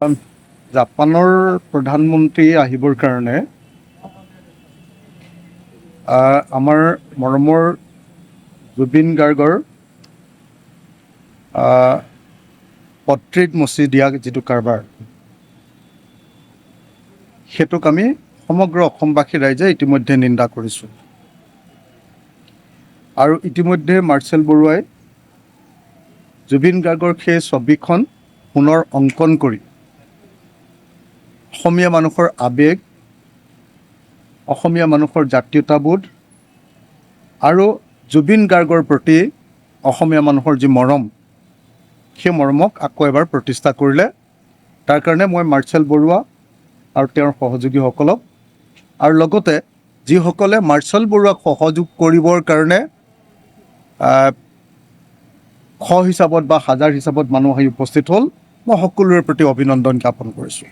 জাপানৰ প্ৰধানমন্ত্ৰী আহিবৰ কাৰণে আমাৰ মৰমৰ জুবিন গাৰ্গৰ পৰ্ট্ৰেইট মচি দিয়া যিটো কাৰবাৰ, সেইটোক আমি সমগ্ৰ অসমবাসী ৰাইজে ইতিমধ্যে নিন্দা কৰিছোঁ। আৰু ইতিমধ্যে মাৰ্চেল বৰুৱাই জুবিন গাৰ্গৰ সেই ছবিখন পুনৰ অংকন কৰি অসমীয়া মানুহৰ আৱেগ, অসমীয়া মানুহৰ জাতীয়তাবোধ আৰু জুবিন গাৰ্গৰ প্ৰতি অসমীয়া মানুহৰ যি মৰম, সেই মৰমক আকৌ এবাৰ প্ৰতিষ্ঠা কৰিলে। তাৰ কাৰণে মই মাৰ্চেল বৰুৱা আৰু তেওঁৰ সহযোগীসকলক আৰু লগতে যিসকলে মাৰ্চেল বৰুৱাক সহযোগ কৰিবৰ কাৰণে শ হিচাপত বা হাজাৰ হিচাপত মানুহ আহি উপস্থিত হ'ল, মই সকলোৰে প্ৰতি অভিনন্দন জ্ঞাপন কৰিছোঁ।